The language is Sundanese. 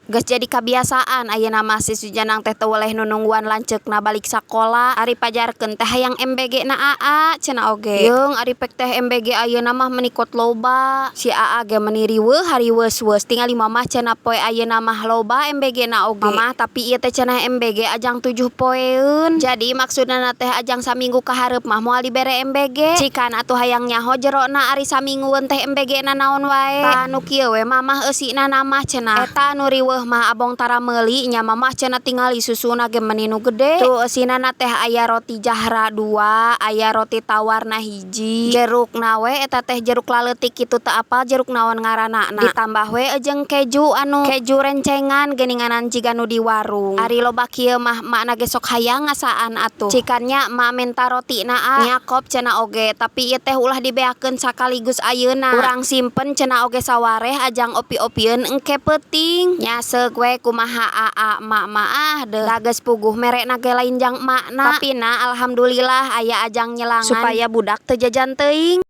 Geus jadi kabiasaan ayeuna mah si Sujanang teh teu weleh nunungguan lanceukna balik sakola. Ari pajarkeun teh hayang MBG na aa cenah oge. Yeung ari pek teh MBG ayeuna mah meuni kot loba. Si aa ge meuni riweuh hariweus-weus, tingali mamah cenah poe ayeuna mah loba MBG na oge. Mamah, tapi ieu teh cenah MBG ajang 7 poeun. Jadi maksudna teh ajang saminggu ka hareup mah moal dibere MBG. Cikan atuh hayang nyaho jerona ari saminggueun teh MBG na naon wae. Tah, nu kieu we mamah eusina mah cenah. Eta anu riweuh mah abong tara meuli nya mamah cenah, tingali susuna ge meuni nu gede. Tuh, eusinana teh aya roti Jahra 2, aya roti tawarna 1, jerukna we eta teh jeruk laleutik kitu, teu apal jeruk naon ngaranna. Ditambah we jeung keju, anu keju rencengan geuninganan jiga nu di warung. Ari loba kieu mah emakna ge sok hayang ngasaan atuh. Cikan nya emak menta rotina a. Nyakop cenah oge, tapi ieu teh ulah dibeakeun sakaligus ayeuna. Urang simpen cenah oge sawareh ajang opi-opieun engke peuting. Nya seuk we kumaha aa emak mah ah deuh. Da geus puguh merena ge lain jang emakna. Tapi na alhamdulillah aya ajang nyelangan supaya budak teu jajan teuing.